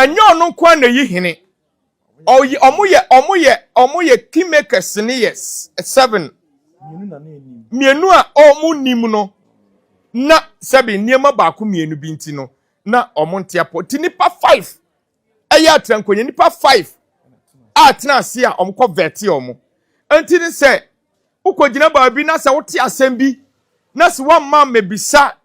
Ɛnyɛ ɔno nko ara na eyi hene. Ɔyɛ ɔmo yɛ ɔmo yɛ ɔmo yɛ kingmakers ne yɛ 7. Mmienu a ɔmo nim no na sɛbi nneɛma baako mmienu bi nti no na ɔmo nte apɔ. Nti nipa 5 ɛyɛ atrankonwa nipa 5 a tena ase a ɔmo kɔ vɛte ɔmo. Nti ne sɛ wokɔ gyina baabi na sɛ wote asɛm bi na sɛ woamma mmɛbisa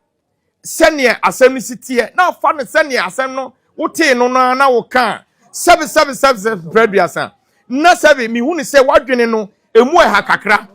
sɛdeɛ asɛm no si teɛ na afa no sɛdeɛ asɛm no wotee no no ara na woka a, sɛbe sɛbe sɛbe sɛbe mprɛ 30 na sɛbe mehu no sɛ w'adwene no emu ɛha kakra.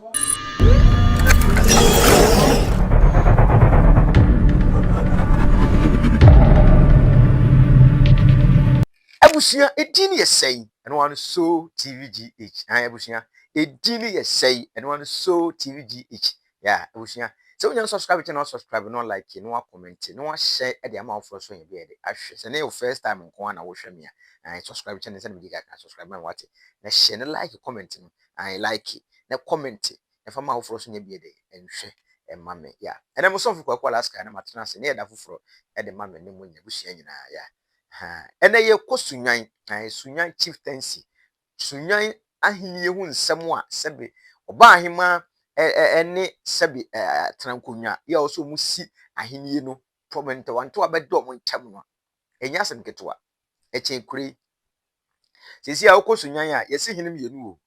Abusua edin no yɛ sɛn? Ɛno ara no so TVGH. Ae abusua edin no yɛ sɛn? Ɛno ara no so TVGH. Yeah abusua sɛ wonya subscribe kyɛ na subscribe na like na comment na share de ama afoforɔ so yɛ bi de ahwɛ. Sɛ ne yɛ first time nko ara na wohwɛ me a, ae subscribe kyɛ ne sɛ medi kakra subscribe ma wate na share na like comment no, ae like na comment na fa ma afoforɔ so nyɛ bi de nhwɛ ɛma me. Yeah, ɛnɛ mo sɔfo Kwaku Alaska na matena ase ne yɛda foforɔ de ma me ne mo nyina abusua nyinaa. Yeah, ha ɛnɛ yɛkɔ Sunyan, ae Sunyan chieftaincy, Sunyan ahenni ho nsɛm a sɛbe ɔbaa ahema ɛne sɛbe tenankonnwa yɛ a ɔsɛ ɔmo si ahenni no pɔmɛntɛwantewa bɛda ɔmo ntam no, ɛnyɛ asɛm ketewa. Ɛkyɛn kure yi. Seesei a wokɔ Sunyan a, yɛsi hene mmienu o.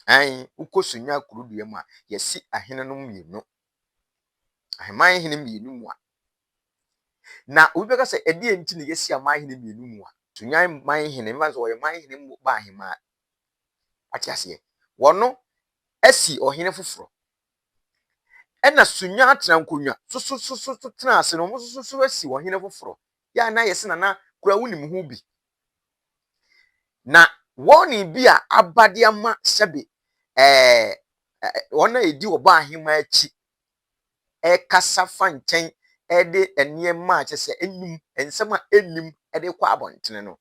Ae, wokɔ Sunyan kurodua mu a, yɛsi ahene no mmienu. Aheman hene mmienu mu a. Na obi bɛka sɛ ɛdeɛ nti na yɛsi aman hene mmienu mu a. Sunyan man hene, mfa sɛ ɔyɛ man hene mu ba ahemaa. Wate aseɛ? Wɔno asi ɔhene foforɔ. Ɛna Sunyan atena nkonnwa so so so so tena ase no, wɔn nso so asi ɔhene foforɔ. Yɛ a na yɛsɛ nana kura wonim ho bi. Na wɔne bi a aba de ama sɛbe ɛɛ wɔn a ɛdi ɔba ahemaa akyi ɛkasa fa nkyɛn ɛde nneɛma a kyerɛ sɛ ɛnnim, nsɛm a ɛnnim ɛde kɔ abɔntene no.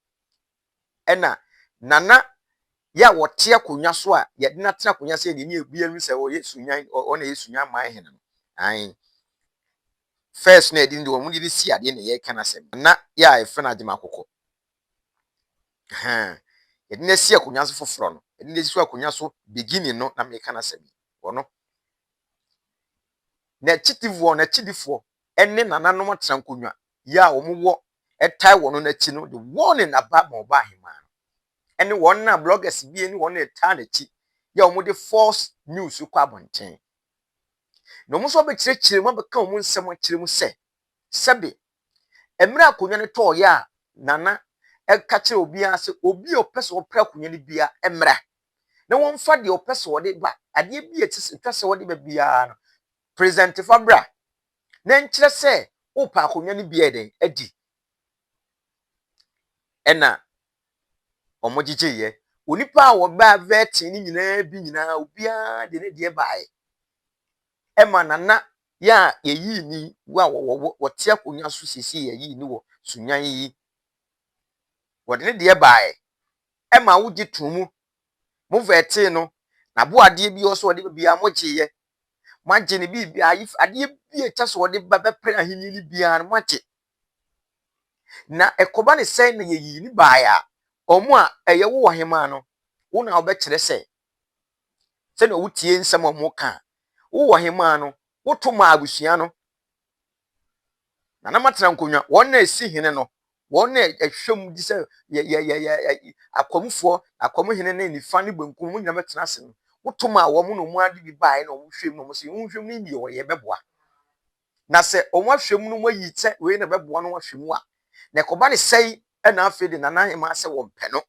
Ɛna nana yɛ a wɔte akonnwa so a yɛde no atena akonnwa sɛ yɛde ne ebi anim sɛ ɔyɛ Sunyan, ɔna yɛ Sunyan man hene no. Ae. First na yɛde no wɔn de no si adeɛ na yɛreka n'asɛm. Nana yɛ a yɛfrɛ no Agyema Akokɔ. Hɛn. Yɛde no asi akonnwa so foforɔ no. Yɛde no asi akonnwa so beginning no na meka n'asɛm yi. Wɔno. N'akyitifoɔ, n'akyidifoɔ ne nananom atena nkonnwa yi a wɔwɔ ɛtae wɔn n'akyi no de warning aba ma ɔba ahemaa no. Ɛne wɔn a bloggers bi ne wɔn a ɛtaa n'akyi yɛ a wɔde false news kɔ abɔnten. Na wɔn nso abɛkyerɛkyerɛ mu abɛka wɔn nsɛm akyerɛ mu sɛ sɛbe mmerɛ akonnwa no tɔɔyɛ a nana ɛka kyerɛ obiara sɛ obi a ɔpɛ sɛ ɔpɛ akonnwa no bia mmra na wɔmfa deɛ ɔpɛ sɛ ɔde ba, adeɛ bi a ɛtwa sɛ ɔde ba biara no present fa bra na nkyerɛ sɛ wopɛ akonnwa no bi ɛdɛn adi. Ɛna wɔn gyegyeeɛ. Onipa a wɔba vɛɛte ne nyinaa bi nyinaa obiara de ne deɛ baeɛ. Ɛma nana yɛ a yɛyii ni wo a wɔte akonnwa so siesie yɛyii ni wɔ Sunyan yi. Wɔde ne deɛ baeɛ. Ɛma wogye too mu. Mo vɛɛte no, n'aboadeɛ bi a ɔsɛ ɔde ba biara mo gyeeɛ. Moagye ne biribi adeɛ bi a ɛkyɛ sɛ ɔde ba bɛpere ahenni no biara no moagye. Na ɛkɔba ne sɛn na yɛyii ne baeɛ a, ɔmo a ɛyɛ wo ɔhemaa no, wo na wobɛkyerɛ sɛ sɛnea wotie nsɛm a ɔmo ka a, wo ɔhemaa no, woto maa abusua no. Nana matena nkonnwa, wɔn na esi hene no, wɔn na ɛhwɛ mu di sɛ yɛ yɛ yɛ yɛ akwamufoɔ, akwamuhene ne nifa ne benkum, wɔn nyinaa bɛtena ase no. Woto maa wɔn na wɔn ade bi baeɛ na wɔn hwɛ mu na wɔn sɛ wɔn hwɛ mu ne deɛ ɔyɛ bɛboa. Na sɛ wɔn ahwɛ mu no wɔn ayi sɛ wei na bɛboa no ahwɛ mu a, na ɛkɔba ne sɛe ɛna afei de nana ahemaa sɛ wɔmpɛ no.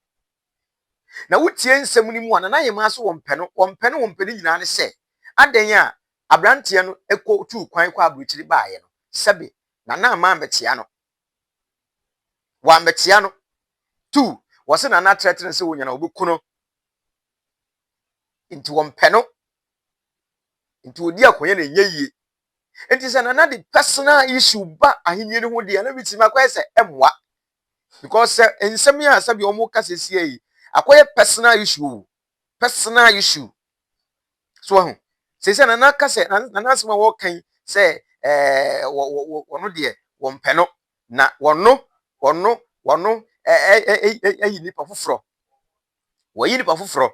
Na wotie nsɛm no mu a nana ahemaa sɛ wɔmpɛ no, wɔmpɛ no wɔmpɛ no nyinaa ne sɛ adan a aberanteɛ no kɔ tuu kwan kɔ aburokyiri baeɛ no, sɛbe nana ama ambɛkyea no. Wambɛkyea no. Two, wɔsɛ nana trɛtene sɛ wonya na wɔbɛku no. Nti wɔmpɛ no. Nti odi akonnwa na ɛnyɛ yie. Nti sɛ nana de personal issue ba ahenni no ho deɛ na bi tumi akɔyɛ sɛ ɛmmoa. Because sɛ nsɛm yi a sɛbi wɔn ka sɛsie yi akɔyɛ personal issue o. Personal issue. So ahu. Sɛ nana ka sɛ nana asɛm a wɔka yi sɛ ɛɛ wɔ wɔno deɛ wɔmpɛ no na wɔno wɔno wɔno ayi nipa foforɔ. Wɔyi nipa foforɔ.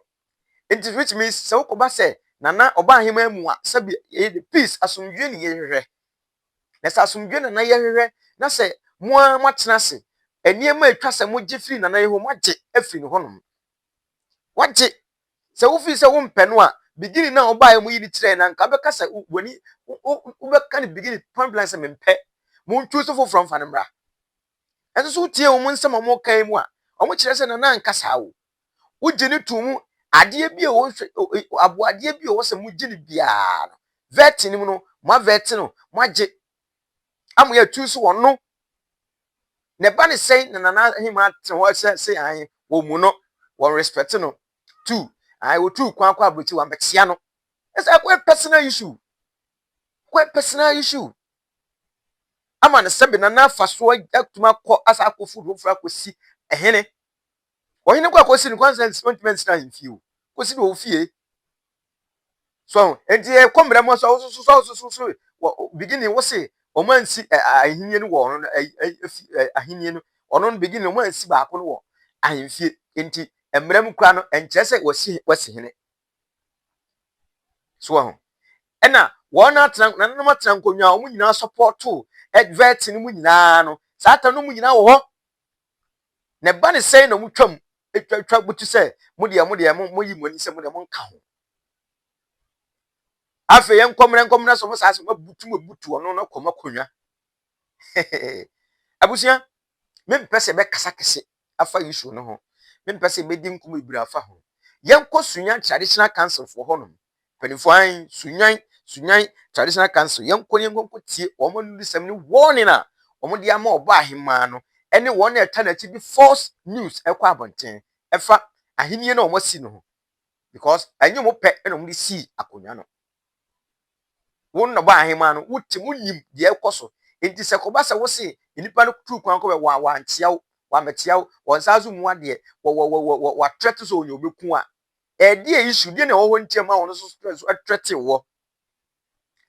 Nti which means sɛ wokɔba sɛ nana ɔba ahema mu a, sɛbi, ɛyɛ peace, asomdwe ne yɛhwehwɛ. Na sɛ asomdwe na na yɛhwehwɛ na sɛ mo ara moatena ase, nneɛma a atwa sɛ mogye firi nana yi hɔ, moagye afiri ne hɔnom. Wagye sɛ wofiri sɛ wompɛ no a, beginning na ɔbaeɛ mu yi ne kyerɛ na nka bɛka sɛ w'ani wobɛka no beginning point blank sɛ mempɛ, montwi so foforɔ mfa no mmra. Ɛnso so wotie wɔn nsɛm a wɔka yi mu a, wɔn kyerɛ sɛ nana nka saa o. Wogye ne to mu adeɛ bi a wɔhwɛ, aboadeɛ bi a wɔsɛ mogye no biara no, vetting no mu no, mo avet no, moagye ama yɛatu so wɔn no. Na ɛba ne sɛn na nana ahema tena hɔ sɛ an wɔn mu no wɔn respect no two an wɔtu kwan kɔ aburokyi wɔn abɛkyia no? Ɛsɛ akɔyɛ personal issue, akɔyɛ personal issue ama ne sɛbi nana afa so atuma akɔ asa akɔ food foforɔ akɔsi ɛhene. Ɔhene kɔ akɔsi no kwan sɛ ɔntumi nsina ahemfie o, kɔsi no wɔ fie so. Nti ɛkɔ mmerɛ mu so so so so so so wɔ beginning wɔ se wɔn ansi ɛ ahenni no wɔ ɔno ɛ ɛ ahenni no ɔno no beginning wɔn ansi baako no wɔ ahemfie. Nti mmerɛ mu kura no nkyerɛ sɛ wɔsi hene so wɔ ho. Ɛna wɔn atena, nananom atena nkonnwa a wɔn nyinaa support ɛvɛt no mu nyinaa no, saa ata no mu nyinaa wɔ hɔ. Na ɛba ne sɛn na wɔn twam atwa twa butu sɛ mo deɛ mo yi mo ani sɛ mo deɛ mo nka ho? Afei yɛn nkɔmmerɛ so mo saa sɛ mo abutu, mo abutu ɔno no kɔ mo akonnwa. Abusua, mempɛ sɛ bɛkasa kɛse afa issue no ho, mempɛ sɛ bɛdi nkɔmɔ bebree afa ho. Yɛnkɔ Sunyani Traditional Council foɔ hɔnom, mpanimfoɔ an Sunyani Traditional Council. Yɛnkɔ ne yɛnkɔ nkɔ tie wɔn anudisɛm ne warning a wɔn de ama ɔbaa ahemaa no ɛne wɔn a ɛta n'akyi de false news ɛkɔ abɔnten ɛfa ahenni no a wɔn asi no ho, because ɛnyɛ wɔn pɛ ɛna wɔn de sii akonnwa no. Wɔn na ɔbaa ahemaa no, wote mu nim deɛ ɛkɔ so. Nti sɛ kɔba sɛ wose nipa no tu kwan kɔ bɛ wa wankyea wo, wamɛkyea wo, wɔn nsa so mu adeɛ wɔ wɔ wɔ wɔ watrɛte sɛ onye obeku a, ɛdeɛ issue deɛ na ɛwɔ hɔ nkyɛn ma wɔn nso so ɛtrɛte wɔ.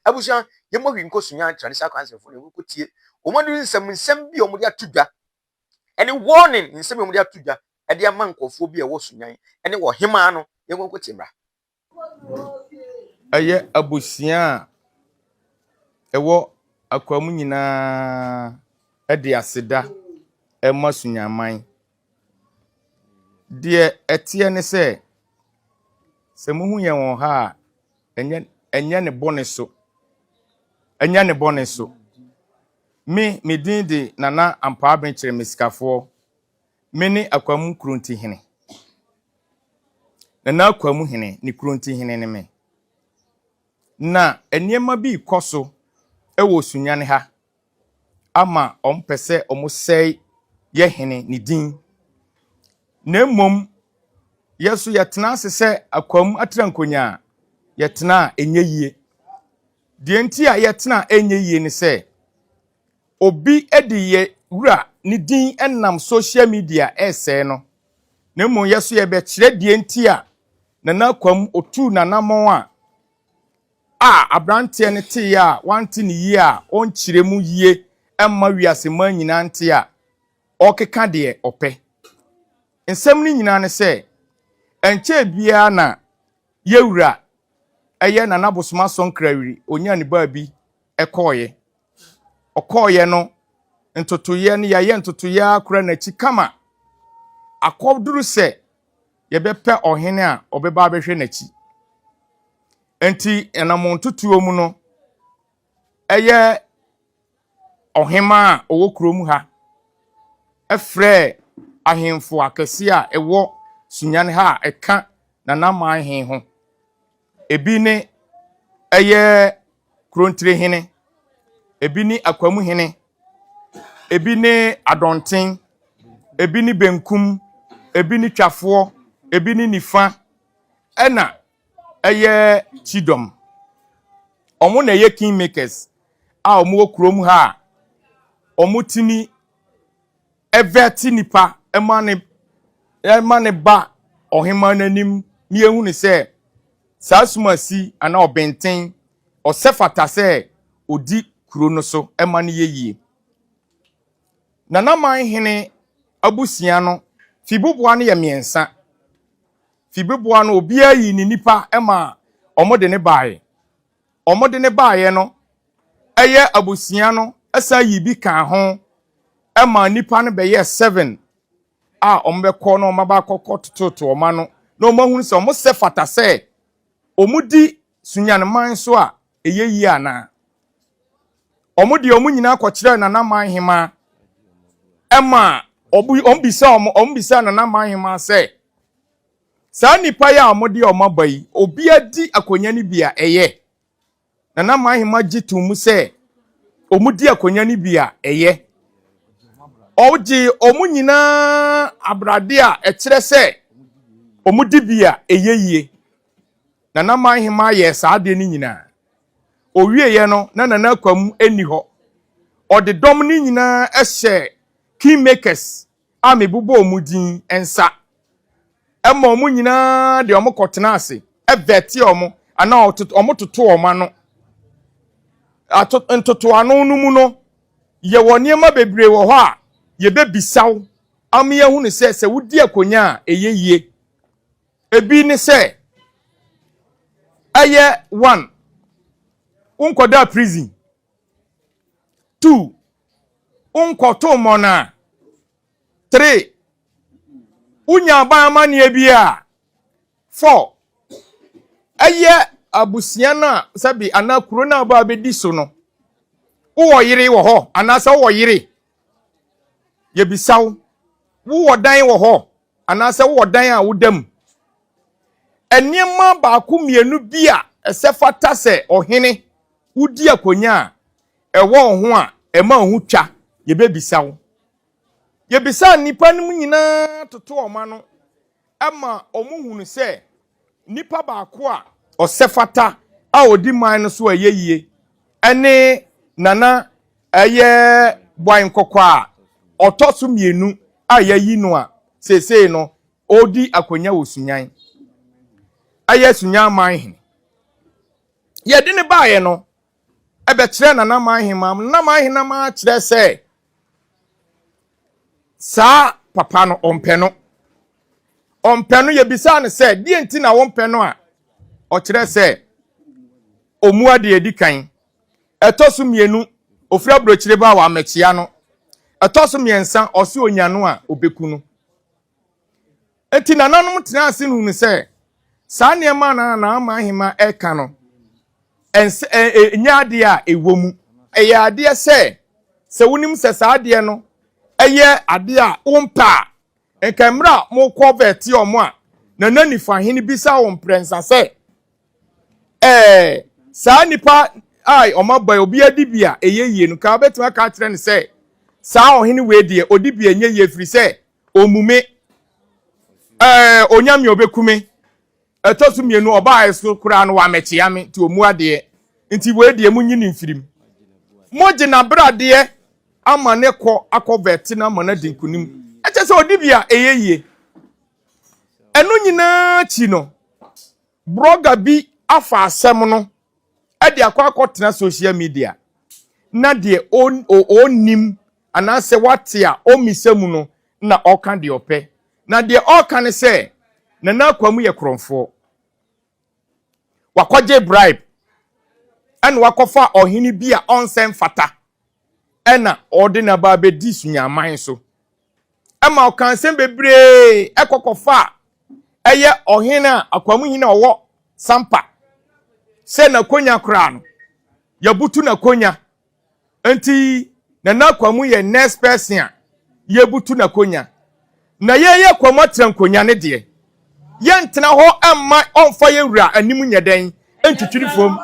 Abusua, yɛn mo hwi nkɔ Sunyani Traditional Council fo na yɛn kɔ tie wɔn ade nsɛm bi a wɔn de ato dwa ɛne warning nsɛm a wɔn de ato dwa ɛde ama nkurɔfoɔ bi a ɛwɔ Sunyani ɛne ɔhemaa no. Yɛn kɔ tie mmra. Ɛyɛ abusua a ɛwɔ Akwamu nyinaa de aseda ɛma Sunyaman. Deɛ ɛteɛ ne sɛ, sɛ muhu yɛn wɔ ha a, ɛnyɛ ne bɔne so, ɛnyɛ ne bɔne so. Me din de Nana Ampaaben kyerɛ me sikafoɔ. Me ne Akwamu Kurontihene. Nana Akwamu hene ne Kurontihene ne me. Na nneɛma bi rekɔ so wɔ Sunyani ha ama ɔmpɛ sɛ ɔmo sɛe yɛ hene ne din. Na mmom yɛ so yɛtena ase sɛ Akwamu atena nkonnwa a yɛtena a ɛnyɛ yie. Deɛ nti a yɛtena a ɛnyɛ yie ne sɛ obi de yɛ wura ne din nam social media ɛresɛe no. Na mmom yɛ so yɛbɛkyerɛ deɛ nti a Nana Akwamu otuu nanammɔn a aberanteɛ no teeɛ a wante ne yie a ɔnkyerɛ mu yie mma wiase mmaa nyinaa nte a ɔrekeka deɛ ɔpɛ. Nsɛm no nyinaa ne sɛ, ɛnkyɛɛ biara na yɛwura ɛyɛ Nana Bosoma Nkrawiri onya ne baabi ɛkɔɔyɛ. Ɔkɔɔyɛ no, ntotoyɛ no yɛayɛ ntotoyɛ akora n'akyi kama akɔduru sɛ yɛbɛpɛ ɔhene a ɔbɛba abɛhwɛ n'akyi. Nti ɛnam ntotoɔ mu no, ɛyɛ ɔhema a ɔwɔ kurom ha ɛfrɛ ahemfo akɛseɛ a ɛwɔ Sunyani ha a ɛka Nanaman hen ho. Ebi ne ɛyɛ Kurontire hene, ebi ne Akwamu hene, ebi ne Adɔnten, ebi ne Benkum, ebi ne Twafoɔ, ebi ne Nifa, ɛna ɛyɛ Kyidɔm. Ɔmo na ɛyɛ king makers a ɔmo wɔ kurom ha a ɔmo tumi ɛvɛte nipa ɛma ne ba ɔhema n'anim ne ehu ne sɛ saa sumasi anaa ɔbɛnten ɔsɛ fata sɛ odi kuro no so ɛma no yɛ yie. Nanaman hene. abusua no, Fiboboa no yɛ mmiɛnsa. Fiboboa no, obiara yii ne nipa ma wɔde no baeɛ. Wɔde no baeɛ no, ɛyɛ abusua no san yii bi kaa ho ma nnipa no bɛyɛɛ seven a wɔbɛkɔ na wɔaba akɔkɔ tototo wɔn ano na wɔahunu sɛ wɔsɛ fata sɛ wɔdi Sunyan so a ɛyɛ yie anaa. Wɔn deɛ wɔn nyinaa kɔkyerɛɛ Nana Man Hemaa ɛma wɔn bisa wɔn wɔn bisa Nana Man Hemaa sɛ saa nnipa yi a wɔde wɔn aba yi obi adi akonnwa no bi a ɛyɛ. Nana Mahema gye too mu sɛ wɔdi akonnwa no bi a ɛyɛ. Ɔgye wɔn nyinaa abrade a ɛkyerɛ sɛ wɔdi bi a ɛyɛ yie. Nana Mahema yɛɛ saa adeɛ no nyinaa. Owieɛ no, na Nana Akwamu nni hɔ. Ɔde dɔm no nyinaa hyɛɛ kingmakers a mebobɔɔ wɔn din nsa ma wɔn nyinaa de wɔn kɔtena ase vɛte wɔn anaa wɔn toto wɔn ano. Ato ntotoano no mu no, yɛwɔ nneɛma bebree wɔ hɔ a yɛbɛbisa wo ama yɛahunu sɛ sɛ wodi akonnwa a ɛyɛ yie. Ebi ne sɛ ɛyɛ one, wonkɔdaa prison. Two, wonkɔto mmɔnaa. Three, wonya aban amanneɛ bi a. Four, ɛyɛ abusua no a sɛbi anaa kuro no a ɔbaa bɛdi so no, wowɔ yere wɔ hɔ anaasɛ wowɔ yere? Yɛbisa wo, wowɔ dan wɔ hɔ anaasɛ wowɔ dan a woda mu? Nneɛma baako mmienu bi a ɛsɛ fata sɛ ɔhene wodi akonnwa a ɛwɔ wo ho a ɛma wo ho twa, yɛbɛbisa wo. Yɛbisaa nnipa no mu nyinaa toto wɔn ano ma wɔhunu sɛ nipa baako a ɔsɛ fata a ɔdi man no so a ɛyɛ yie ne Nana ɛyɛ Boae Nkɔkɔ a ɔtɔ so mmienu a yɛayi no a seesei no ɔredi akonnwa wɔ Sunyan. Ɛyɛ Sunyan man hene. Yɛde no baeɛ no, ɛbɛkyerɛ Nana Manhemam. Nana Manhemam kyerɛ sɛ saa papa no ɔmpɛ no. Ɔmpɛ no, yɛbisaa no sɛ deɛ nti na wɔmpɛ no a, ɔkyerɛ sɛ ɔmu adeɛ adi kan. Ɛtɔ so mmienu, ofiri aburokyire ba a wɔamɛkyea no. Ɛtɔ so mmiɛnsa, ɔse onya no a ɔbɛku no. Enti nananom tenaa ase hunu sɛ saa nneɛma a na Naama ahemmaa reka no, ɛnsɛ ɛ ɛnyɛ adeɛ a ɛwɔ mu. Ɛyɛ adeɛ sɛ, sɛ wonim sɛ saa adeɛ no ɛyɛ adeɛ a wompɛ a, nka mmerɛ a mokɔ vɛte wɔn a, Nana Nifahene bisa wo mprɛnsa sɛ, ɛɛ saa nipa a wɔn aba yi obi adi bi a ɛyɛ yie no, nka wobɛtumi aka akyerɛ no sɛ saa ɔhene wei deɛ ɔdi bi a ɛnyɛ yie ɛfiri sɛ ɔmmu me ɛɛ ɔnya me ɔbɛku me ɛtɔ so mmienu ɔbaa so koraa no wamɛkyea me nti ɔmmu adeɛ nti wei deɛ monyi ne mfirim mogye n'abradeɛ ama ne kɔ akɔ vɛte no ama no adi nkonim ɛkyɛ sɛ ɔdi bi a ɛyɛ yie ɛno nyinaa akyi no brɔga bi afa asɛm no de akɔ akɔtena social media na deɛ ɔnnim anaasɛ wate a ɔmmisa mu no na ɔka deɛ ɔpɛ. Na deɛ ɔreka ne sɛ Nana Akwamu yɛ korɔmfoɔ. Wakɔgye bribe ɛna wakɔfa ɔhene bi a ɔnsɛ mfata ɛna ɔde no aba abɛdi Sunyaman so. Ɛma ɔka nsɛm bebree ɛkɔ kɔfa a ɛyɛ ɔhene a akwamuhene a ɔwɔ Sampa sɛ n'akonya koraa no yɛbutu n'akonya nti Nana Akwamu yɛ next person a yɛbutu n'akonya na yɛyɛ Akwamu atena nkonya ne deɛ yɛntena hɔ mma ɔmfa yɛ wura anim nyɛ dɛn ntwitwiri fam.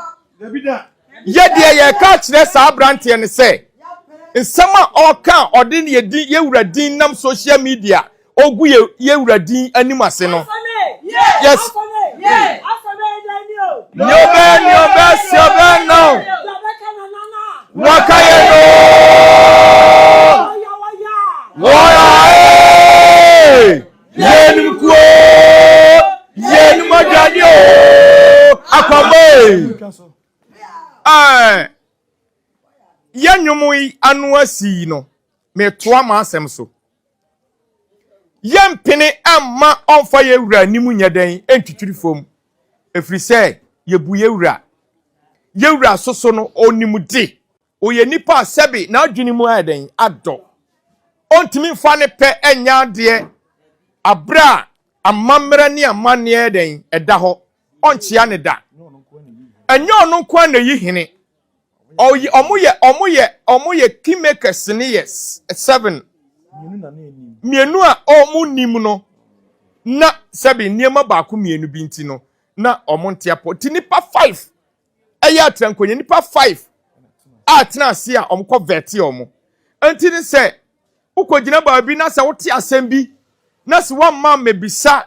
Yɛ deɛ yɛreka akyerɛ saa aberanteɛ no sɛ, nsɛm a ɔreka a ɔde yɛ din yɛ wura din nam social media ɔgu yɛ yɛ wura din anim ase no. Yes. Niobe niobe siobe no. Waka yɛ no. Wɔya ee. Yɛnum kuo. Yɛnum aduane o. Akwambo ee. Ɛɛ, yɛn nnwom yi ano asi yi no, metoa m'asɛm so. Yɛmpene mma ɔmfa yɛn wura anim nyɛ dɛn ntwitwiri fam, ɛfiri sɛ yɛbu yɛn wura. Yɛn wura soso no, ɔnim de. Ɔyɛ nipa a sɛbe n'adwene mu ayɛ dɛn adɔ. Ɔntumi mfa ne pɛ nyɛ adeɛ aberɛ a amammerɛ ne amanneɛ yɛ dɛn ɛda hɔ. Ɔnkyea ne da. Ɛnyɛ ɔno nko ara na ɛyi hene. Ɔyɛ ɔmo yɛ ɔmo yɛ ɔmo yɛ kingmakers ne yɛ seven. Mmienu a ɔmo nim no na sɛbe nneɛma baako mmienu bi nti no na ɔmo nte apɔ. Nti nipa five ɛyɛ atrankonya nipa five a tena ase a wɔn kɔ vɛte wɔn nti ne sɛ wokɔgyina baabi na sɛ wote asɛm bi na sɛ woamma mmɛbisa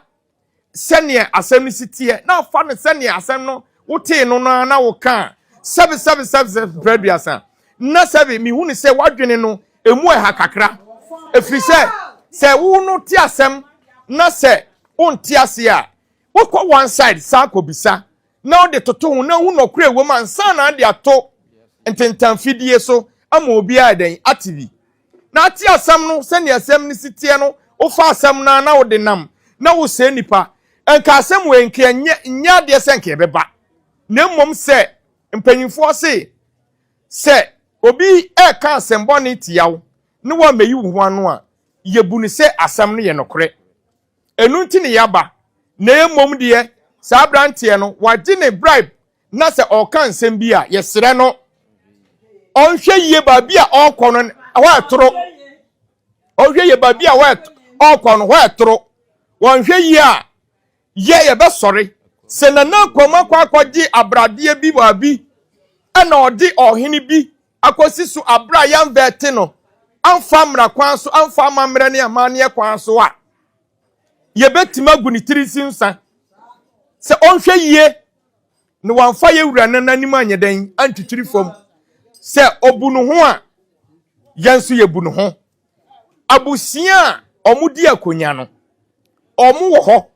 sɛdeɛ asɛm no si teɛ na afa no sɛdeɛ asɛm no wotee no no na woka a sɛbe sɛbe sɛbe sɛbe mpɛ aduasa na sɛbe mehu ne sɛ woadwene no ɛmu ɛha kakra ɛfiri sɛ sɛ wo no te asɛm na sɛ wonte ase a wokɔ one side saa kɔbisa na wode toto ho na hu nɔkorɛ ɛwɔ mu ansa na ade ato ntentanfidie so ama obiara dɛn ate bi. Na ate asɛm no sɛnea asɛm no si teɛ no, wofa asɛm no na wode nam na wosɛe nipa. Nka asɛm wei nka ɛnyɛ nyɛ adeɛ sɛ nka ɛbɛba. Na mmom sɛ mpanyinfoɔ se sɛ obi ɛreka asɛm bɔne tia wo na woammɛyi wo ho ano a, yɛbu no sɛ asɛm no yɛ nokorɛ. Ɛno nti ne yɛaba. Na mmom deɛ, saa aberanteɛ no, wagye ne bribe na sɛ ɔreka nsɛm bi a, yɛsrɛ no ɔnhwɛ yie baabi a ɔrekɔ no, hɔ ɛtoro. Ɔnhwɛ yie baabi a ɔrekɔ no, hɔ ɛtoro. Wɔnhwɛ yie a, yɛ yɛbɛsɔre. Sɛ Nana Akwam akɔ akɔgye abradeɛ bi baabi ɛna ɔde ɔhene bi akɔsi so aberɛ a yɛanvɛte no amfa mmara kwan so, amfa amammerɛ ne amanneɛ kwan so a, yɛbɛtumi agu ne tiri si nsa sɛ ɔnhwɛ yie na wamfa yɛ wura no n'anim anyɛ dɛn antwitwiri fam. Sɛ ɔbu ne ho a, yɛn nso yɛbu ne ho. Abusua a wɔdi akonnwa no, wɔn wɔ hɔ.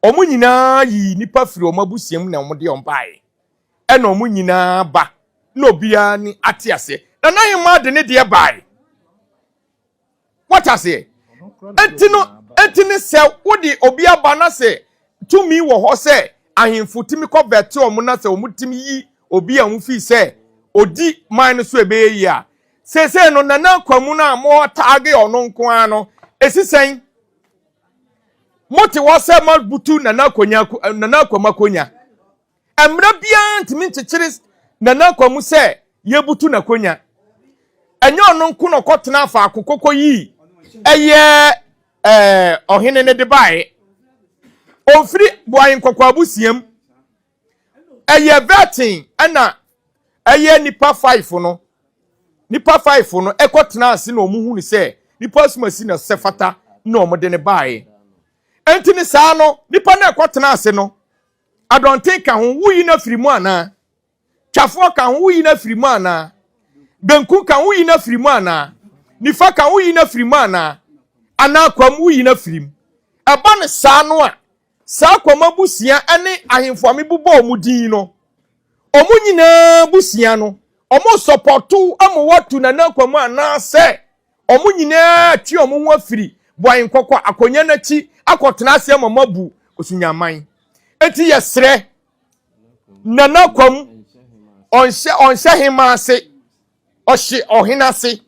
Wɔn nyinaa yii nnipa firi wɔn abusua mu na wɔde wɔn baeɛ. Ɛna wɔn nyinaa ba na obiara ni ate aseɛ. Na n'ahemmaa de ne deɛ baeɛ. Wate aseɛ? Enti no, enti ne sɛ wode obi aba na sɛ tumi wɔ hɔ sɛ ahemfo tumi kɔ vɛte wɔn na sɛ wɔn tumi yi obi a wɔn fi sɛ odi man no so ɛbɛyɛ yie a, seesei no Nana Akwamu no a mo taage ɔno nko ara no, esi sɛn? Mote hɔ sɛ moabutu Nana Akonya, Nana Akwamu akonya. Mmara biara ntumi nkyekyere Nana Akwamu sɛ yɛbutu n'akonya. Ɛnyɛ ɔno nko na ɔkɔtena faako kɔkɔ yii ɛyɛ ɛɛ ɔhene no de baeɛ. Ɔmfiri Boaye Nkɔkɔ abusua mu. Ɛyɛ vetting ɛna ɛyɛ nipa five no nipa five no ɛkɔ tena ase na wɔn hu no sɛ nipa asumasi na sɛ fata na wɔn de ne baeɛ. Enti ne saa no nipa no ɛkɔ tena ase no adɔnten ka ho woyi no afiri mu anaa? Twafoɔ ka ho woyi no afiri mu anaa? Benkum ka ho woyi no afiri mu anaa? Nifa ka ho woyi no afiri mu anaa? Anaa kwam woyi no afiri mu? Ɛba no saa no a Saa Kwam abusua ne ahemfo a mebobɔ wɔn din no, wɔn nyinaa abusua no, wɔn sɔpɔto ama wɔatu Nana Kwam anaasɛ wɔn nyinaa atwe wɔn ho afiri Boahenkɔkɔ akonnwa no akyi akɔtena ase ama moabu Osunyaman. Enti yɛsrɛ Nana Kwam, ɔnhyɛ ɔnhyɛ hema ase, ɔhye ɔhene ase,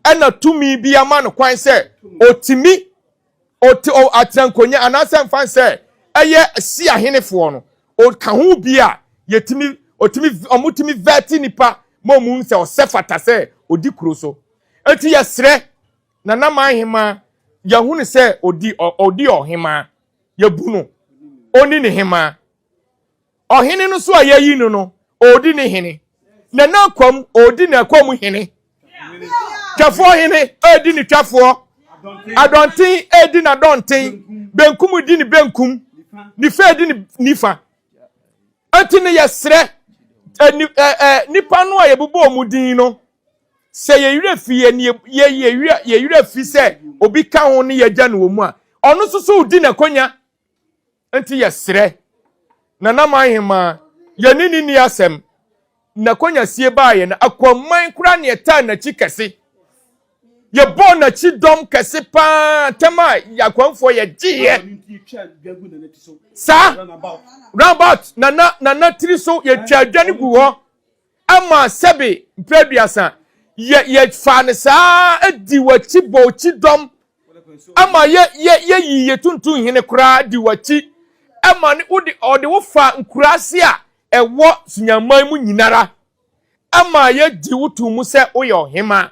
ɛna tumi bi ama no kwan sɛ ɔtumi ɔte ɔ atena nkonnwa anaasɛ mfa sɛ ɛyɛ si ahenefoɔ no ɔka ho bi a yɛtumi ɔtumi ɔmotumi vɛte nipa ma ɔmu sɛ ɔsɛ fata sɛ ɔdi kuro so. Enti yɛsrɛ Nana Manhemaa, yɛhunu sɛ ɔdi ɔdi ɔhemaa, yɛbu no ɔni ne hemaa. Ɔhene no so a yɛayi no no, ɔredi ne hene. Na n'akwam, ɔredi n'akwam hene. Twafoɔ hene redi ne twafoɔ. Adɔnten redi n'adɔnten. Benkum di ne benkum. Nifa redi ne nifa. Enti no yɛsrɛ nipa no a yɛbobɔ wɔn din no sɛ yɛ werɛ fi yɛ ne yɛ yɛ werɛ fi sɛ obi ka ho ne yɛgya no wɔ mu a, ɔno nso so redi n'akonya. Nti yɛsrɛ Nana Manhemaa, yɛne no nni asɛm. N'akonyasie baeɛ no, Akwaman koraa na ɛtaa n'akyi kɛse. Yɛbɔɔ n'akyi dɔm kɛse paa ntɛm a Yakwanfoɔ yɛgyeeɛ. Saa roundabout nana nana tiri so yɛtwa dwa no gu hɔ ɛma sɛbe mprɛ aduasa yɛ yɛfaa no saa di w'akyi bɔ akyi dɔm ɛma yɛ yɛ yɛyi yɛ tuntun hene koraa di w'akyi ɛma ne wode ɔde wo fa nkuraase a ɛwɔ Sunyanman mu nyinara ama yɛgye wo to mu sɛ woyɛ ɔhema.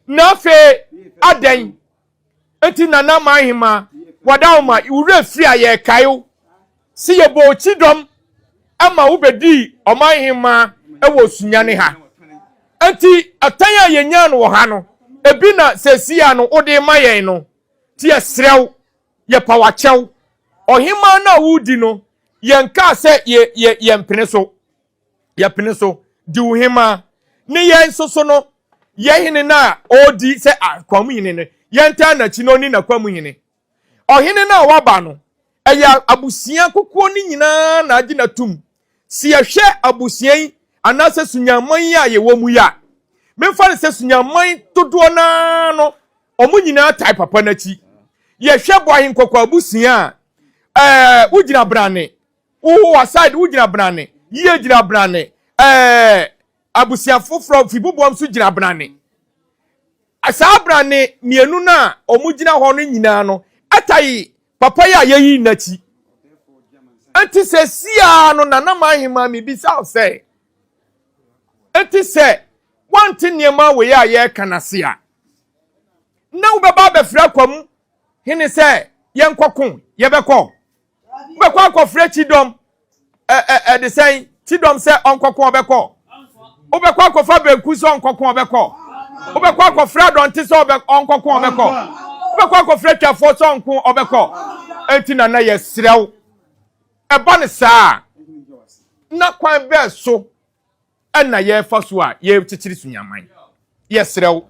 Na afei adɛn nti na na m'ahema wada wo ma wo werɛ firi a yɛrekae wo sɛ yɛbɔɔ kyidɔm ama wobɛdii ɔman hema wɔ Sunyani ha. Nti ɔtan a yɛnyaa no wɔ ha no, ebi na seesei no wode ma yɛn no. Nti yɛsrɛ wo, yɛpa wo akyɛw. Ɔhema no a woredi no, yɛnkaa sɛ yɛ, yɛ, yɛmpene so. Yɛpene so di wo hemmaa, ne yɛn nso so no, yɛn hene no a ɔredi sɛ akwamu hene no, yɛntaa n'akyi na ɔnni n'akwamu hene. Ɔhene no a waba no, ɛyɛ abusua kokoɔ no nyinaa na agye no atum. Sɛ yɛhwɛ abusua yi anaasɛ sunyanman yi a yɛwɔ mu yi a, memfa no sɛ sunyanman dodoɔ no ara no, wɔn nyinaa tae papa no akyi. Yɛhwɛ Boahe Nkɔkɔ abusua a, ɛɛ wogyina brane. Wo wa side wo gyina brane, yie gyina brane, ɛɛ abusua foforɔ fi bubuam nso gyina brane. Saa brane mmienu no a wɔn gyina hɔ no nyinaa no ɛtae papa yi a yɛyi n'akyi. Nti sɛ siaa no nana mahema mebisa wo sɛ, nti sɛ wante nneɛma wei a yɛreka no ase a, na wobɛba abɛfrɛ akwamu hene sɛ yɛnkɔko, yɛbɛkɔ? Wobɛkɔ akɔfrɛ kyidɔm ɛde sɛn kyidɔm sɛ ɔnkɔko ɔbɛkɔ. Wobɛkɔ akɔfa banku sɛ ɔnkɔko ɔbɛkɔ. Wobɛkɔ akɔfrɛ adɔnte sɛ ɔnkɔko ɔbɛkɔ. Wobɛkɔ akɔfrɛ twafoɔ sɛ ɔnko ɔbɛkɔ. Enti nana yɛsrɛ wo ɛba no saa na kwan bɛɛ so na yɛrefa so a yɛrekyekyere Sunyaman. Yɛsrɛ wo,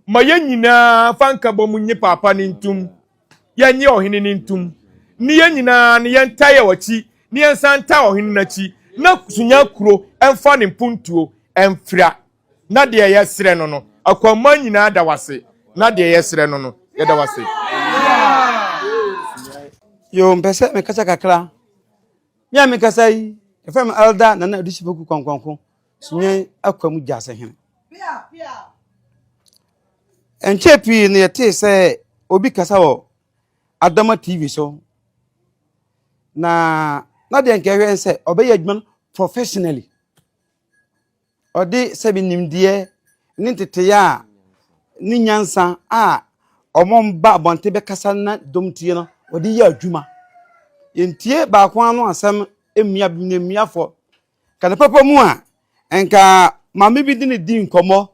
ma yɛn nyinaa fa nkabom nye Paapa no ntom, yɛnye ɔhene no ntom, ne yɛn nyinaa no yɛntae yɛn akyi, ne yɛnsan ntae ɔhene no akyi, na Sunya kuro mfa ne mpuntuo mfira. Na deɛ yɛsrɛ no no, Akwamma nyinaa da wo ase, na deɛ yɛsrɛ no no, yɛda wo ase. Yoo, mpɛ sɛ mekasa kakra. Me a mekasa yi, yɛfrɛ me Elder Nana Adu Sipoku Kwankwanko, Sunyani Akwa mu Gyasehene. Ɛnkyɛɛ pii no yɛtee sɛ obi kasa wɔ Adama TV so, na na deɛ nka ɛhwɛ sɛ ɔbɛyɛ adwuma no professionally. Ɔde sɛbi nimdeɛ ne nteteyɛ a ne nyansa a wɔba abɔnten bɛkasa na dɔm tie no, ɔde yɛ adwuma. Yɛntie baako ano asɛm mmia ne mmiafɔ. Ka ne papa mu a, nka maame bi de ne di nkɔmmɔ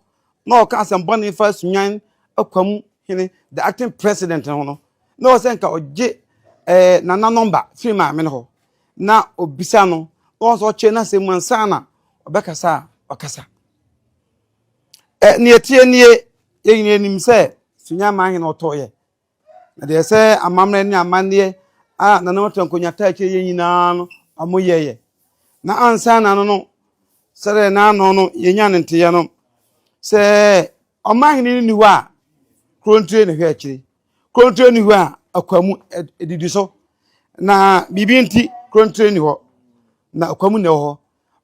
na ɔka asɛm bɔne fa Sunyani Akwam hene, the acting president ho no, na ɔwɔ sɛ nka ɔgye eh, nana nɔmba firi maame no hɔ na obisa no na ɔwɔ sɛ ɔkyerɛ n'asɛm mu ansa na ɔbɛkasa a ɔkasa. Ɛ nea ɛteɛ nie, yɛn nyinaa nim sɛ Sunyani man hene ɔtɔeɛ. Na deɛ sɛ amammerɛ ne amanneɛ a Nana Ɔtɔ Nkonya taa kyerɛ yɛn nyinaa no, wɔyɛeɛ. Na ansa na no no, sɛdeɛ n'ano no yɛnya ne nteɛ no, sɛ ɔman hene no nni hɔ a, kurontire na hwɛ akyire. Kurontire nni hɔ a, akwamu didi so. Na biribi nti, kurontire nni hɔ. Na akwamu na ɛwɔ hɔ.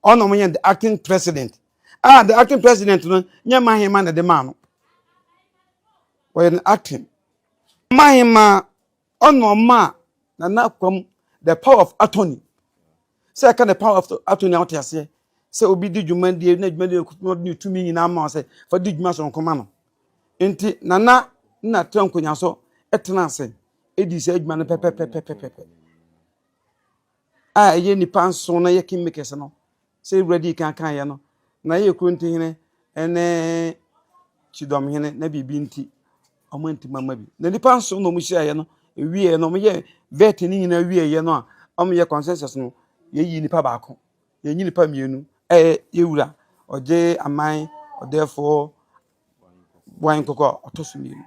Ɔno na wɔyɛ the acting president. A the acting president no nyɛ mahema na ɛde maa no. Wɔyɛ no acting. Mahema ɔna ɔmaa Nana Kwam the power of attorney. Sɛ ɛka the power of attorney a wote aseɛ sɛ obi di dwumadie na dwumadie no ɔde ne tumi nyinaa ma sɛ fa di dwuma soronko ma no. Nti Nana na tena nkonnwa so tena ase di saa adwuma no pɛpɛpɛpɛpɛpɛ. A ɛyɛ nnipa nson na ɛyɛ kingmakers no sɛ wura dii kan kaeɛ no, na yɛ Kurontihene ne Kyidɔmhene na biribi nti wɔantumi amma bi. Na nnipa nson na wɔhyiaeɛ no wieɛ no, wɔyɛ vet no nyinaa wieɛ no a wɔyɛ consensus no, yɛyi nipa baako, yɛnyi nipa mmienu, ɛyɛ yɛwura ɔgye aman ɔdɛɛfoɔ Boahen Kɔkɔ a ɔtɔ so mmienu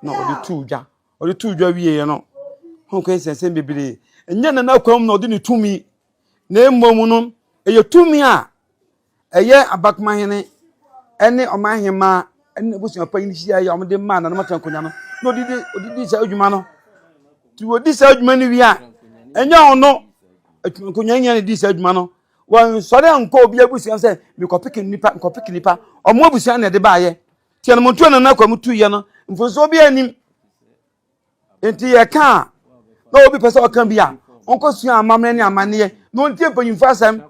na ɔde too dwa. Ɔde too dwa wieɛ no, ho kwan nsɛnsɛm bebree. Ɛnyɛ Nana Kwam na ɔde ne tumi Na mmom no, ɛyɛ tumi a ɛyɛ abakomahene ne ɔmanhemmaa ɛne n'abusua panyin hyia yɛ a wɔde maa nananom atena nkonnwa no na ɔdidi ɔdidi saa adwuma no nti wɔdi saa adwuma no wie a ɛnyɛ ɔno nkonnwa nyinaa na di saa adwuma no wɔnsɔre ankɔ obi abusua sɛ mekɔpeke nipa nkɔpeke nipa ɔmo abusua na ɛde baayɛ nti ɛnomontuo nana akwa mu tuyɛ no mfonsoɔ bi anim Nti yɛka a, na obi pɛ sɛ ɔka bi a, ɔnkɔsua amammerɛ ne amanneɛ na ɔntie mpanyimfo asɛm.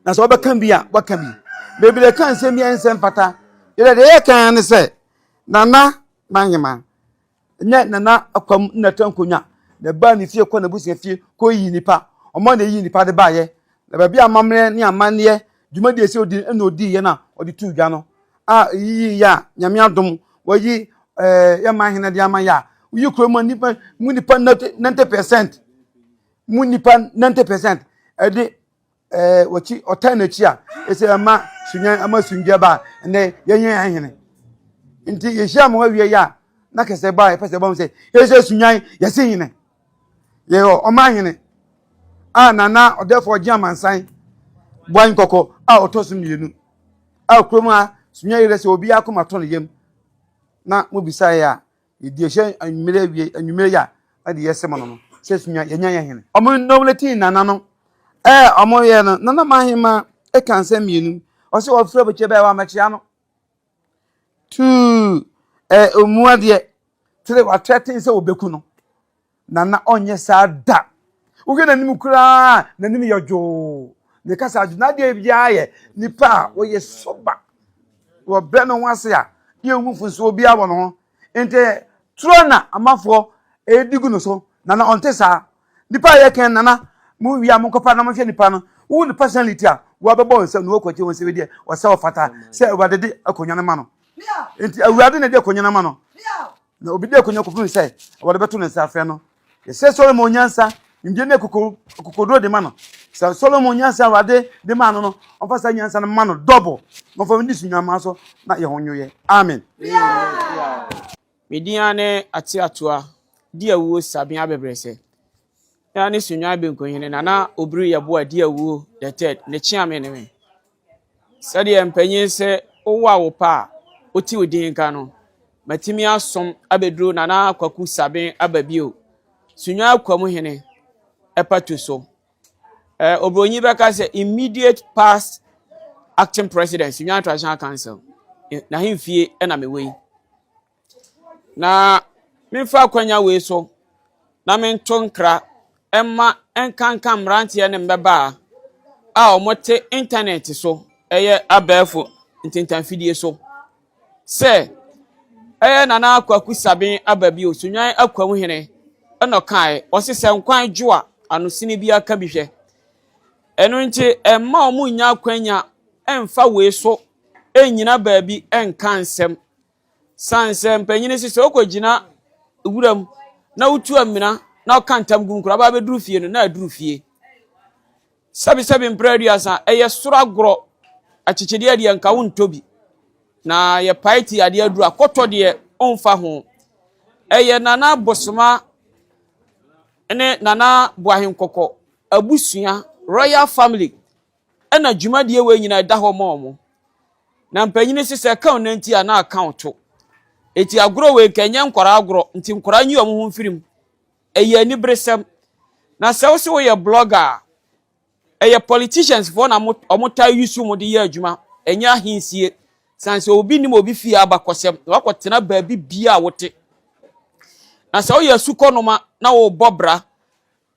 Na sɛ ɔbɛka bi a, waka bi. Bebree ka nsɛm bi a ɛnsɛ mfata. Yɛdɛ deɛ yɛka ara ne sɛ, Nana Mahema, nyɛ Nana Akwam na ɛtɔ nkonnwa, na ɛbaa ne fie kɔ n'abusua fie kɔyi nipa. Ɔmo na ɛyi nipa de baayɛ. Na baabi a amammerɛ ne amanneɛ dwumadi a ɛsɛ ɔdi no ɛna ɔdiiɛ no a ɔde too dwa no. a eyiyi yɛ a nyame adom wɔyi ɛɛ yɛ man hene de ama yɛ a woyi kuro mu nipa mu nipa 90% mu nipa 90% ɛde ɛɛ wɔkyi ɔtan n'akyi a ɛsɛ ɛma sunyan ama sundua ba a ɛnɛ yɛnyɛ yɛn hene nti yɛhyia mo awie yɛ a na kɛsɛ ba a yɛpɛ sɛ ɛbɔ mo sɛ yɛsɛ sunyan yɛsi hene yɛwɔ ɔman hene a nana ɔdɛfo ɔgye amansan boa nkɔkɔ a ɔtɔ so mmienu. A kurom ha sua yerɛ sɛ obiara akoma tɔ ne yam na mobisaeɛ a yɛdi ɛhyɛ anwummerɛ awie anwummerɛ yi a na deɛ yɛsɛ mo no no sɛ sua yɛnya yɛ hene. Ɔmo nominating nana no ɛɛ ɔmo yɛ no nana mahema ɛka nsɛm mmienu ɔsɛ ɔfrɛ bɛkyɛ bɛyɛ wamɛkyea no tuu ɛɛ ɔmu adeɛ tere watrɛten sɛ ɔbɛku no. Nana ɔnyɛ saa da. Wohwɛ n'anim koraa n'anim yɛ dwoo. Ne kasa dwo n'adeɛ biara yɛ nipa a wɔyɛ soba. Wɔbrɛ ne ho ase a yɛnhu mfonsoɔ biara wɔ ne ho. Nti torɔ na amanfoɔ ɛredi gu no so. Nana ɔnte saa. Nipa a yɛkɛn nana mo wie a monkɔpa na monhwɛ nipa no. Wohu ne personality a wɔabɛbɔ nsɛm na wɔkɔgye wɔn sɛ deɛ ɔsɛ ɔfata sɛ Awurade de akonnwa no ma no. Nti Awurade na ɛde akonnwa no ma no. Na obi di akonnwa kɔpem sɛ wɔde bɛto ne nsa afrɛ no. Yɛsrɛ Solomon nyansa, nimdeɛ ne akokoduro de ma no. Sɛ Solomon nyansa Awurade de maa no no, ɔmfa saa nyansa no ma no dɔbɔ, na ɔmfa ndi so nyamaa so na yɛ ho nwoyɛ. Amen. Me din ara ne Ateatoa di awuo Sabea Abɛbrɛsɛ. Me ara ne Sunnwan Benkuhene Nana Obiri Yeboah di awuo the third, ne kyeame ne me. Sɛdeɛ mpanyin se wowo a wo pɛ a wote wo din nka no, matumi asom abɛduru Nana Kwaku Saben aba bio, Sunnwan Akwam Hene patu so. Eh, Obronyi bɛka sɛ immediate past acting president Sunnwan Traditional Council, n'ahemfie na mewɔ yi. Na memfa akwanya wei so na mento nkra mma nkanka mmeranteɛ ne mmabaa a wɔte intanɛte so, ɛyɛ abɛɛfo ntentanfidie so sɛ ɛyɛ Nana Kwaku Saben aba bio, Sunnwan Akwam Hene ɛna ɔkaeɛ, ɔse sɛ nkwan dwo a, ano sini biara ka bi hwɛ. Ɛno nti ɛmma wɔn nnya akwanya mfa wei so nnyina baabi nka nsɛm. San sɛ mpanyin se sɛ wokɔgyina wuram na wotu amena na woka ntam gu mu koraa aba abɛduru fie no na aduru fie. Sɛbesɛbe mprɛ aduasa ɛyɛ soro agorɔ akyekyedeɛ deɛ nka wontɔ bi na yɛpae ti adeɛ aduru akɔtɔ deɛ ɔmfa ho. Ɛyɛ Nana Bosoma ne Nana Boahenkɔkɔ abusua royal family ɛna dwumadie wei nyinaa ɛda hɔ ma wɔn. Na mpanyini se sɛ ɛka wo nanti a na aka wo to. Eti agorɔ wei nka ɛnyɛ nkwaraa agorɔ nti nkwaraa nyi wɔn ho mfiri mu. Ɛyɛ aniberesɛm. Na sɛ wo se woyɛ blogger a, ɛyɛ politicians foɔ na wɔn taa use mo de yɛ adwuma, ɛnyɛ ahensie. San sɛ obi nim obi fie abakɔsɛm na wakɔtena baabi bia a wote. Na sɛ woyɛ asukɔnoma na wobɔ bra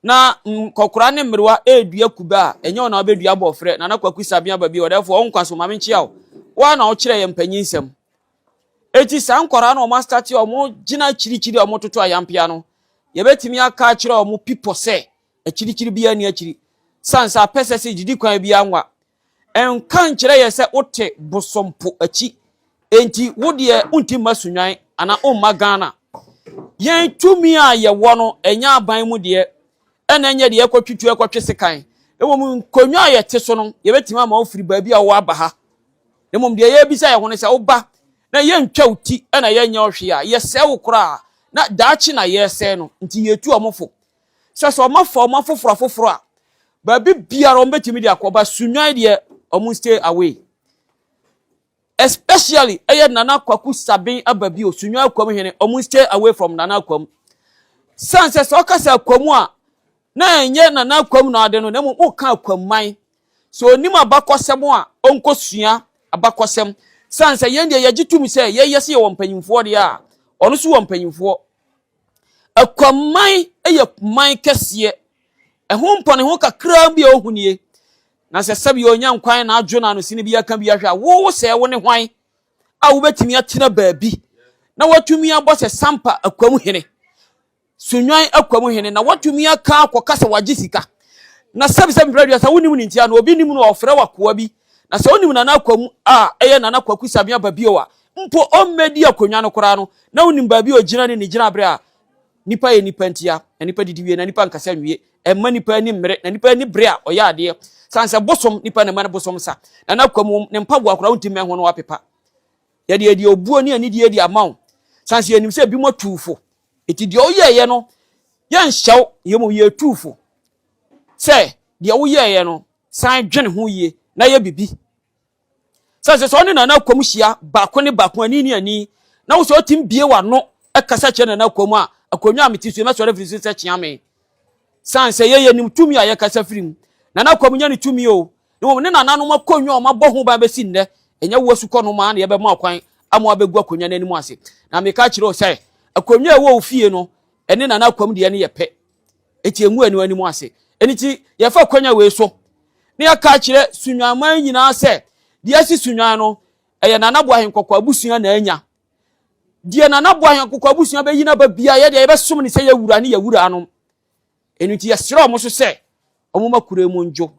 Na nkɔkora ne mmerewa redua kube a, ɛnyɛ wo na wobɛdua bɔɔfrɛ. Nana Kwaku Sabea ba bi, ɔdɛɛfoɔ, wo nkwa so, ma menkyea wo. Wo ara na wokyerɛ yɛn mpanyin nsɛm. Enti saa nkwadaa no a wɔastate a wɔgyina akyirikyiri a wɔtoto ayampea no, yɛbɛtumi aka akyerɛ wɔn pipɔ sɛ akyirikyiri biara nni akyiri. Sane sɛ apɛ sɛ sɛ gyidi kwan biara nwa. Nka nkyerɛ yɛ sɛ wote bosompo akyi enti wo deɛ wonti mma Sunnwan anaa womma Ghana. Yɛn tumi a yɛwɔ no ɛnyɛ aban mu deɛ ɛna ɛnyɛ deɛ ɛkɔtwitwi ɛkɔtwe sekan. Mmom nkonnwa a yɛte so no yɛbɛtumi ama wofiri baabi a wowɔ aba ha. Mmom deɛ yɛrebisa yɛn ho ne sɛ woba na yɛntwa wo ti ɛna yɛnyɛ wo hwee a yɛsɛe wo koraa na daakye na yɛresɛe no nti yɛtu wɔn fo. Sɛ sɛ wɔafa wɔn afoforo afoforo a, baabi biara wɔn bɛtumi de akɔ, ba Sunnwan deɛ wɔn stay away. Especially ɛyɛ Nana Kwaku Sabin Ababio, Sunyani Akwam hene, ɔmo stay away from Nana Akwam. San sɛ sɛ ɔka sɛ Akwam a, na ɛnyɛ Nana Akwam na ade no, na mmom woka Akwamman. Sɛ onim abakɔsɛm a, ɔnkɔsua abakɔsɛm. San sɛ yɛn deɛ yɛgye tom sɛ yɛyɛ sɛ yɛwɔ mpanyimfoɔ deɛ a, ɔno nso wɔ mpanyimfoɔ. Akwamman yɛ man kɛseɛ. Ɛho mpɔneho kakraa bi a ohu nie. Na sɛ sɛbi onya nkwan na adwo na ano sini bi aka bi ahwɛ a, wo sɛ wo ne hwan a wobɛtumi atena baabi na watumi abɔ sɛ Sampa Akwam hene, Sunwan Akwam hene, na watumi aka akɔka sɛ wagye sika. Na sɛbi sɛbi mprɛ aduasa wonim ne ntia na obi nim no a ɔfrɛ wakoa bi. Na sɛ wonim Nana Akwam a ɛyɛ Nana Kwaku Sabea Babio a, mpo ɔmmɛdi akonnwa no koraa no, na wonim baabi a ogyina ne ne gyinaberɛ a Nipa yɛ nipa ntia, na nipa didi wie, na nipa nkasa nwie. Ɛmma nipa ani mmere, na nipa ani bere a ɔyɛ adeɛ. San sɛ bosom, nipa na ɛma no bosom sa. Na n'akwa mu, ne mpaboa koraa wontumi mmɛn ho na wapepa. Yɛde yɛde obuo ne anidie de ama wo. San sɛ yɛnim sɛ ebinom atuu fo. Eti deɛ woyɛeɛ no, yɛnhyɛ wo, na mmom yɛretuu fo sɛ deɛ woyɛeɛ no, san dwene ho yie na yɛ bibi. Sɛ sɛ sɛ ɔne Nana Akwam hyia baako ne baako, ani ne ani, na wo sɛ ɔtim bie w'ano kasa kyerɛ Nana Akwam a, akonnwa a mete so yi, mɛsɔre afiri so sɛ kyea me. San sɛ yɛyɛ nim tumi a yɛkasa firi mu. Nana Akwam nyɛ ne tumi o, na mmom ne nananom akonnwa a wɔabɔ ho ban bɛsi nnɛ, ɛnyɛ wo asukɔ no maa na yɛbɛma ɔkwan ama wabɛgu akonnwa no anim ase. Na meka kyerɛ wo sɛ, akonnwa a ɛwɔ wo fie no, ɛne Nana Akwam deɛ no yɛ pɛ. Enti engu aniwa anim ase. Ɛno nti, yɛfa kwanya wei so na yɛaka akyerɛ Sunwanman nyinaa sɛ, deɛ asi Sunwan no, ɛyɛ Nana Boahen Kɔkɔ abusua na anya. Deɛ Nana Boahen Kɔkɔ abusua bɛyi n'aba biara, yɛ deɛ yɛbɛsom no sɛ yɛ wura ne yɛ wuranom. Ɛno nti, yɛsrɛ wɔn so sɛ, wɔmma kuro mu ndwo.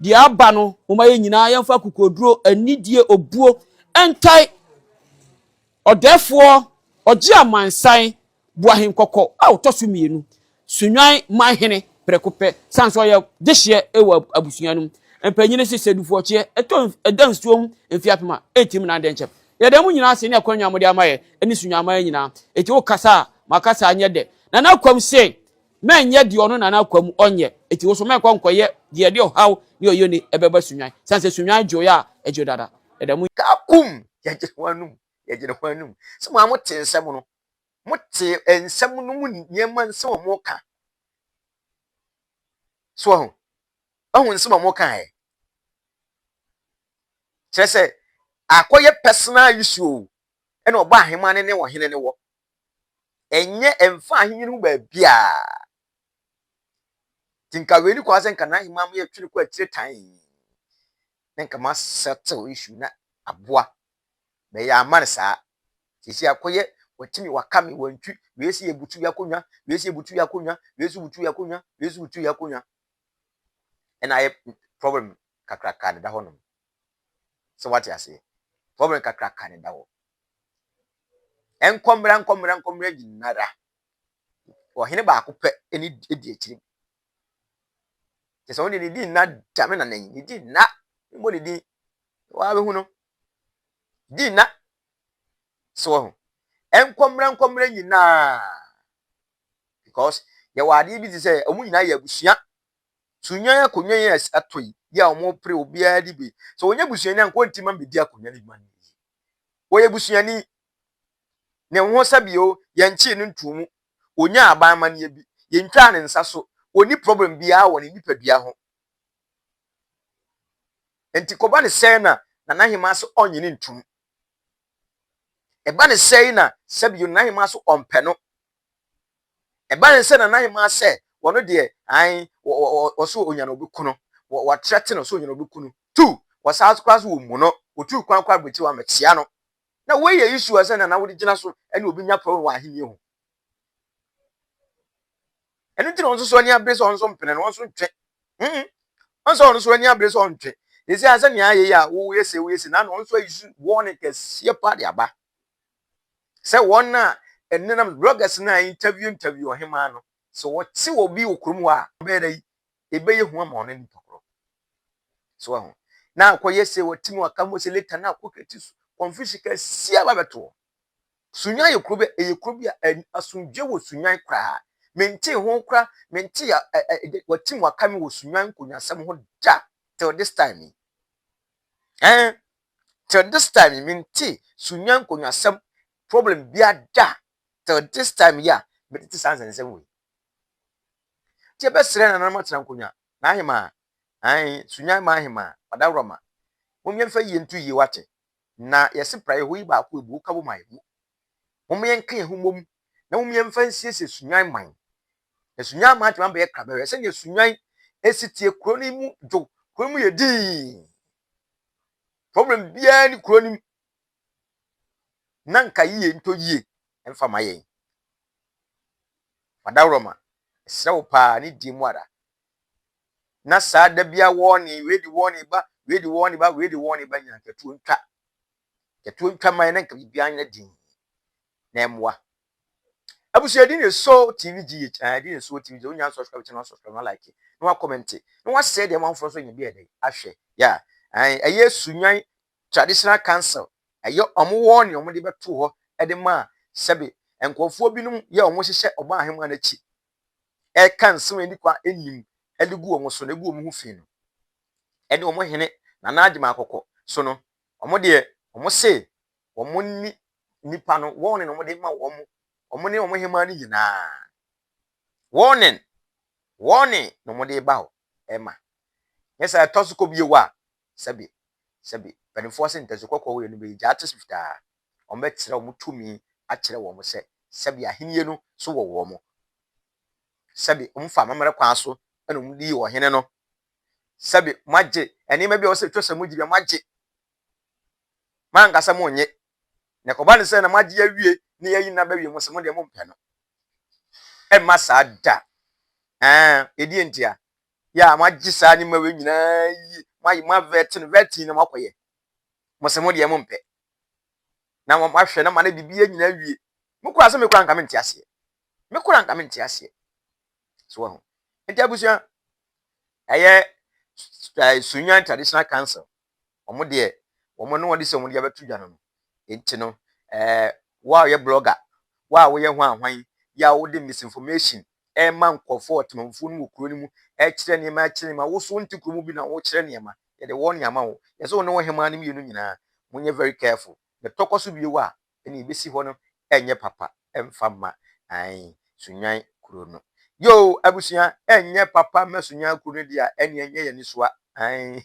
Deɛ aba no, momma yɛn nyinaa yɛmfa akokoɔduro, anidie, obuo ntae Ɔdɛɛfoɔ, ɔgye amansan Boahenkɔkɔ a ɔtɔ so mmienu, Sunnwan manhene prɛko pɛ, sane sɛ ɔyɛ dehyeɛ wɔ abusua no mu. Mpanyini se sɛ dufoɔkyeɛ ɛtɔ ɛda nsuo ho mfeɛ apem a, ɛntim nnan dɛnkyɛm. Yɛda mo nyinaa ase ne akwanya a mode ama yɛ ne Sunnwan man nyinaa. Enti wo kasa a, ma kasa nyɛ dɛ. Nana Akwam se, mɛnyɛ deɛ ɔno Nana Akwam ɔnyɛ. Enti wo nso mɛnkɔ nkɔyɛ deɛ ɛde ɔhaw ne ɔyɔni ɛbɛba Sunnwan. Sane sɛ Sunnwan dwoeɛ a, ɛdwo dada. Yɛda mo. Kakum! Yɛgyene ho anum. Yɛgyene ho anum. Sɛ mo a mote nsɛm no, mote nsɛm no mu nneɛma nsɛm a wɔka. So ahu? Ahu nsɛm a wɔka ɛ? Kyerɛ sɛ, akɔyɛ personal issue o, ɛna ɔbɔ ahema no ne ɔhene no wɔ. Ɛnyɛ ɛmfa ahenni no ho baabiara. Nti nka wei ne kwan sɛ nka n'ahema mo yɛtwe no kɔ akyire tan. Na nka ma settle issue na aboa. Bɛyɛ ama no saa. Sisi akɔyɛ watumi waka me wantwi wei si yɛbutu yɛ akonnwa wei si yɛbutu yɛ akonnwa wei si butu yɛ akonnwa wei si butu yɛ akonnwa. Ɛna ayɛ problem kakraka ne da hɔ nom. Sɛ wate aseɛ. Problem kakraka ne da hɔ. Nkɔmmra nkɔmmra nkɔmmra nyinara. Ɔhene baako pɛ ne di akyire. Kyerɛ sɛ ɔno deɛ ne din nna da me nana yi ne din nna mmɔ ne din waa bɛhu no din nna so wɔ ho nkɔmmra nkɔmmra nyinaa because yɛwɔ adeɛ bi te sɛ wɔn nyinaa yɛ abusua sunyan akonnwa yi ato yi yi a wɔpere obiara di bi sɛ wɔnyɛ busuani a nkɔ nti ma mbɛdi akonnwa no ma no yi wɔyɛ busuani ne ho sɛbio yɛnkyee no ntoo mu onyaa aban amanneɛ bi yɛntwaa ne nsa so ɔnni problem biara wɔ ne nipadua ho nti kɔba ne sɛn na Nana Hemaa so ɔnye ne ntum ɛba ne sɛn na sɛbio Nana Hemaa so ɔmpɛ no ɛba ne sɛ Nana Hemaa sɛ wɔno deɛ an wɔso onya no obi ko no wɔtrɛte no so onya no obi ko no tu wɔsaa so koraa so wɔ mu no wɔtuu kwan kɔ aburokyire wɔ amɛkyea no Na wei yɛ issue a sɛ nana wode gyina so ne obi nya problem wɔ ahenni ho. Ɛno nti na ɔno nso so ani abere sɛ ɔno nso mpene no, ɔno nso ntwe. Mm ɔno nso ɔno nso ani abere sɛ ɔntwe. Ɛsɛ a sɛ nea ayɛ yi a woyɛ se woyɛ se na ɔno nso ayi so warning kɛseɛ paa de aba. Sɛ wɔn a ɛnenam bloggers no a interview interview ɔhemaa no, sɛ wɔte wɔ bi wɔ kurom hɔ a, ɔbɛyɛ dɛ ɛbɛyɛ hu ama ɔno nipa korɔ. So wahu? Na akɔyɛ sɛ wɔte mu aka mu sɛ later na akɔ kɛti so confusion kɛseɛ aba bɛto hɔ. Sunyan yɛ kuro bi ɛyɛ kuro bi a asomdwe wɔ Sunyan koraa. Mente ho koraa, mente wɔte mu aka me wɔ Sunyan nkonnwasɛm ho da till this time yi. Ɛn, Till this time mente Sunya nkonnwasɛm problem bia da till this time yi a metete saa nsɛnsɛm wei. Nti yɛbɛsrɛ nananom atena nkonnwa na ahemaa ae Sunya ma ahemaa ɔdawurɔma mom yɛmfa yie nto yie wate na yɛse praeɛ hɔ yi baako ebu woka bom a ebu. Mom yɛnka yɛn ho mmom na mom yɛmfa nsiesie Sunyan man. Na Sunyan man atumi abɛyɛ krabɛhwɛ sɛnea Sunyan esi tie kuro no mu dwo kuro no mu yɛ dii. Problem biara ni kuro no mu na nka yie ntɔ yie mfa ma yɛn. Ɔdawurɔma ɛsrɛ wo paa ne die mu ara. Na saa da bia wɔɔne wei de wɔɔne ba wei de wɔɔne ba wei de wɔɔne ba nyina nkatuo ntwa nkatuo ntwa man na nka biribiara nyɛ din na ɛmmoa. Abusua din ne So TV GH ɛɛ din ne So TV GH wonya subscribe channel subscribe na like na wa comment na wa share deɛ amanfoɔ nso nya bi ɛdɛ ahwɛ ya ɛɛ ɛyɛ Sunyan Traditional Council ɛyɛ ɔmo wɔɔne ɔmo de bɛto hɔ ɛde ma sɛbe nkurɔfoɔ binom yɛ ɔmo hyehyɛ ɔmo ahema n'akyi ɛka nsɛm a ɛni kwa ɛnim ɛde gu wɔn so na egu wɔn ho fi no ɛne wɔn hene Nana Agyeman Akɔkɔ so no wɔn deɛ wɔn se wɔn ni nipa no wɔn na wɔn de ma wɔn wɔn ne wɔn hemaa no nyinaa wɔne wɔne na wɔn de ba hɔ ɛma nyɛ sɛ ɛtɔ so kɔ bie wɔ a sɛbi sɛbi mpanimfoɔ se ntɛso kɔkɔɔ wɔ yɛn no bɛyi gya ate so fitaa wɔn bɛkyerɛ wɔn tumi akyerɛ wɔn sɛ sɛbi ahennie no so wɔ wɔn sɛbi wɔn fa amammerɛ kwan so ɛna wɔn de yi ɔhene no sɛbi mo agye nneɛma bi a wɔsɛ etwa sɛ mo gye bi a mo agye mo ankasa mo nye na ɛkɔba ne sɛ na mo agye awie ne yɛyi na bɛwie mo sɛ mo deɛ mo mpɛ no ɛmma saa da ɛɛ edi ntia yɛ a mo agye saa nneɛma wei nyinaa yi mo ayi mo avɛte no vɛte na mo akɔyɛ mo sɛ mo deɛ mo mpɛ na mo ahwɛ na mo ne bibi nyinaa wie mo kura sɛ mo kura nka me nte aseɛ me kura nka me nte aseɛ so wɔ ho nti abusua ɛyɛ Sunyan Traditional Council wɔn deɛ wɔn ne wɔn de sɛ wɔn de abɛto dwa no no nti no ɛɛ wo a wɔyɛ blogger wo a wɔyɛ ho ahwan yɛ a wɔde misinformation ɛma nkurɔfoɔ ɔtɛmɛnfoɔ no wɔ kuro no mu ɛkyerɛ nneɛma ɛkyerɛ nneɛma woso nte kuro mu bi na wɔkyerɛ nneɛma yɛde wɔn nneɛma wo yɛsɛ wɔn ne wɔn hemaa no mmienu nyinaa monyɛ very careful na tɔkɔ so bio a ɛna ebesi hɔ no ɛnyɛ papa ɛmfa ma ae Sunyan kuro no yo abusua ɛnyɛ papa ma Sunyan kuro no deɛ a ɛne ɛnyɛ yɛn nisoa ae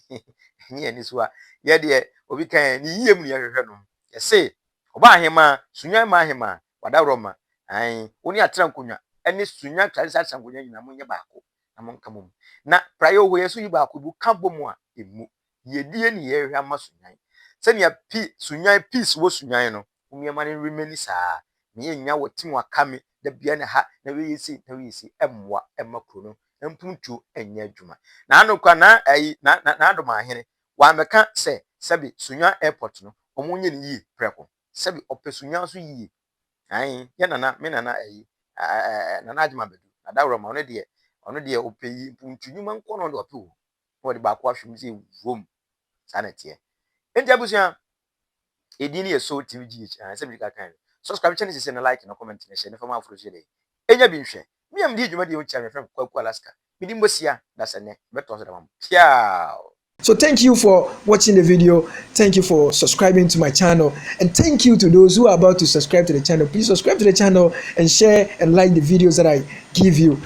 ɛnyɛ yɛn nisoa yɛ deɛ obi kan ne yie mu ne yɛhwehwɛ no yɛse ɔba ahema Sunyan ma ahema wadaworɔma ae wo ne atena nkonnwa ɛne Sunyan traditional atena nkonnwa nyinaa monyɛ baako na monka mom na praeɛ wɔ hɔ yɛ so yi baako bi ka bɔ mu a emu yɛdie ne yɛhwehwɛ ama Sunyan sɛnea pi Sunyan peace wɔ Sunyan no nneɛma no remain saa na yɛnya wɔ tim waka me da bia na ha na wei si na wei si ɛmmoa ɛmma kuro no mpuntuo ɛnyɛ adwuma na ano kwa na ɛyi na na n'adom ahene wamɛka sɛ sɛbi Sunyan airport no wɔn nyɛ ne yie prɛko sɛbi ɔpɛ Sunyan so yie ayi yɛ nana me nana ɛyi ɛɛ Nana Agyeman Badu adaworo ma ɔno deɛ ɔpɛ yi mpuntu nnwuma nkɔ na ɔde ɔpɛ o na ɔde baako ahwɛ mu sɛ vom saa na ɛteɛ nti abusua edin yɛ So TV GH ɛn sɛ mi ka kan subscribe channel sisi na like na comment na share ne fama aforo so yɛ dɛ enya bi nhwɛ mi am di dwuma di ho kyerɛ me friend Kwaku Alaska mi di mbosia da sɛ nɛ bɛtɔ so da mam piao. So thank you for watching the video. Thank you for subscribing to my channel. And thank you to those who are about to subscribe to the channel. Please subscribe to the channel and share and like the videos that I give you.